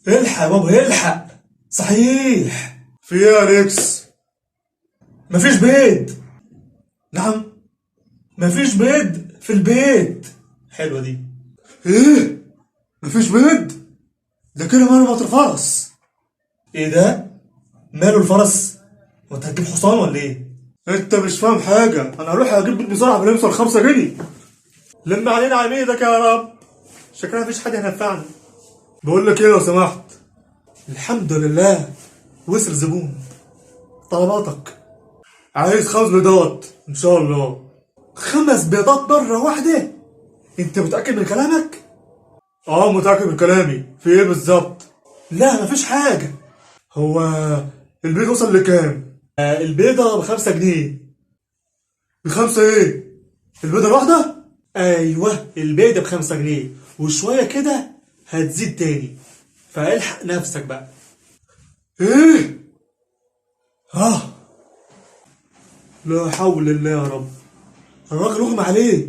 الحق يا بابا الحق. صحيح، في ايه يا ريكس؟ مفيش بيض. نعم، مفيش بيض في البيت. حلوة دي. ايه؟ مفيش بيض؟ ده كده مرمط الفرس. ايه ده؟ ماله الفرس؟ هو انت هتجيب حصان ولا ايه؟ انت مش فاهم حاجة، انا هروح اجيب بيض بسرعة قبل ما يوصل 5 جنيه. لم علينا عميدك يا رب، شكلها مفيش حد هينفعنا. بقول لك ايه لو سمحت. الحمد لله وصل زبون. طلباتك؟ عايز 5 بيضات ان شاء الله. 5 بيضات مرة واحدة؟ انت متأكد من كلامك؟ اه متأكد من كلامي. في ايه بالظبط؟ لا مفيش حاجة. هو البيض وصل لكام؟ البيضة ب5 جنيه. ب5 ايه؟ البيضة الواحدة؟ ايوه البيضة ب5 جنيه، وشوية كده هتزيد تاني، فالحق نفسك بقى. ايه؟ اه لا حول الله يا رب، الراجل اغمى عليه.